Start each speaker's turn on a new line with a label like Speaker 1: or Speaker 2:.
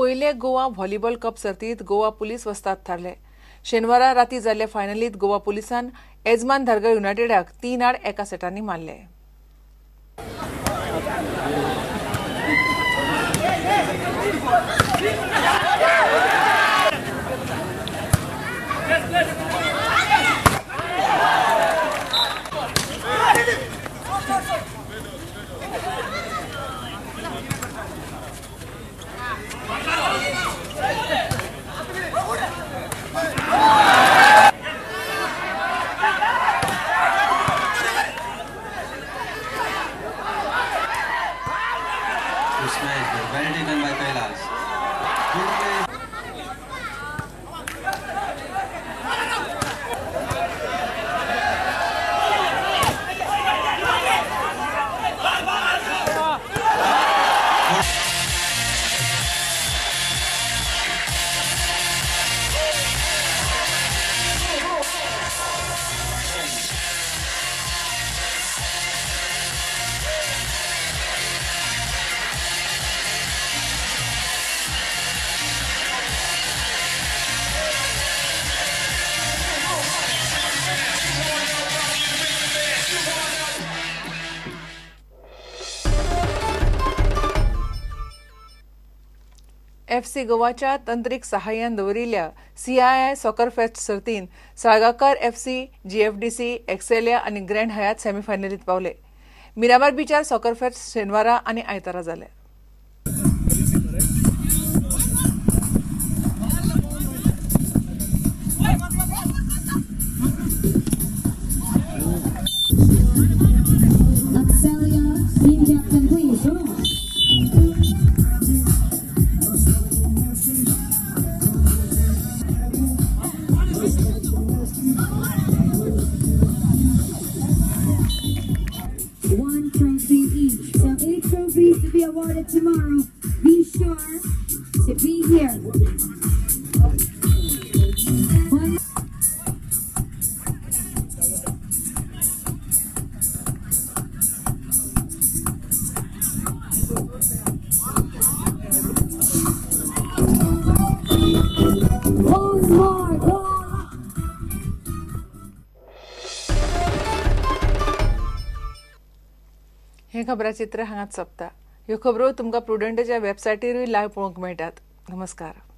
Speaker 1: पयले Goa volleyball cup सर्तीत Goa police वस्ताद थारले. शेनवारा राती जाल्ले फायनलीत गोवा पुलिसान येजमान धारगळ युनायटेडाक 3-1 सेटांनी मारले.
Speaker 2: Well taken by Kailas. Good play.
Speaker 1: FC गोवाच्या तंत्रीक सहाय्यान दवरिल्ल्या सीआयआय सॉकर फेस्ट सर्तीन साळगांवकार एफसी, जीएफडीसी, एक्सेलिया आनी ग्रँड हयात सेमीफायनलीत पावले. मिरामार बीचार सॉकर फेस्ट शेनवारा आनी आयतारा जाले.
Speaker 3: Trophies to be awarded tomorrow. Be sure to be here. One more goal.
Speaker 1: हे खबराचित्र हांगाच सोंपता. ह्यो खबरो तुमकां प्रुडंटाच्या वेबसायटीरूय लायव्ह पळोवंक मेळटात. नमस्कार.